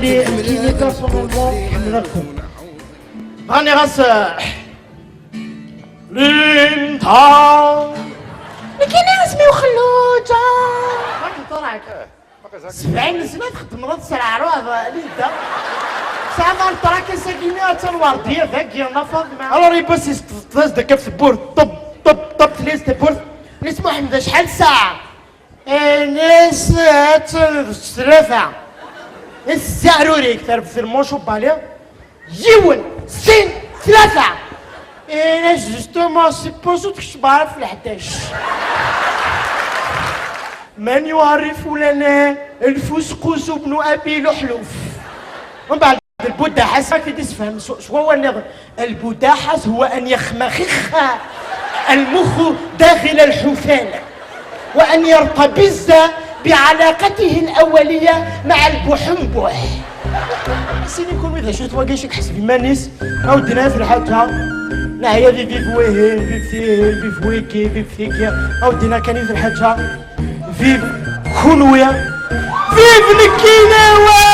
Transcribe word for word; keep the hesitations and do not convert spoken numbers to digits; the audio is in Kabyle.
Personnellement, ḥemmleɣ-ken. Ɣniɣ-as, eh, Linda. Nekkini isem-iw Xelluǧa. Sebɛin sna txeddmeḍ ad tesreɛruɛeḍ, Linda. Tesɛiḍ ar trakis-agi-nni, attan Werdiya dagi, yerna Faḍma. Alors, yiwwas yesteẓẓeḍ-as-d akka ɣef tewwurt, ṭeb, ṭeb, ṭeb, tella-as tewwurt. Nnes Muḥemmed, acḥal ssaɛa? Nnes, attan d tlata. Nnes, zzaɛrurik, terfed lmanc ubali. Yiwen, sin, tlata. Nnes, justement, supposons tkecmeḍ ɣef lḥdac. من يعرف لنا الفسقوس بن أبي لحلوف؟ ومن بعد البداحة، ساكت تسفهم شو، شو هو النظر؟ البداحة هو أن يخمخخ المخ داخل الحثالة، وأن يرتبز بعلاقته الأولية مع البحنبح. سيني كل مدة شو تواقيش يحسب مانيس، أو دينا في الحاجة. لا، هي في، في فويه، في في، في فويكي، في فيكي، أو دينا كان في الحاجة. في كونويا، في فنكينا.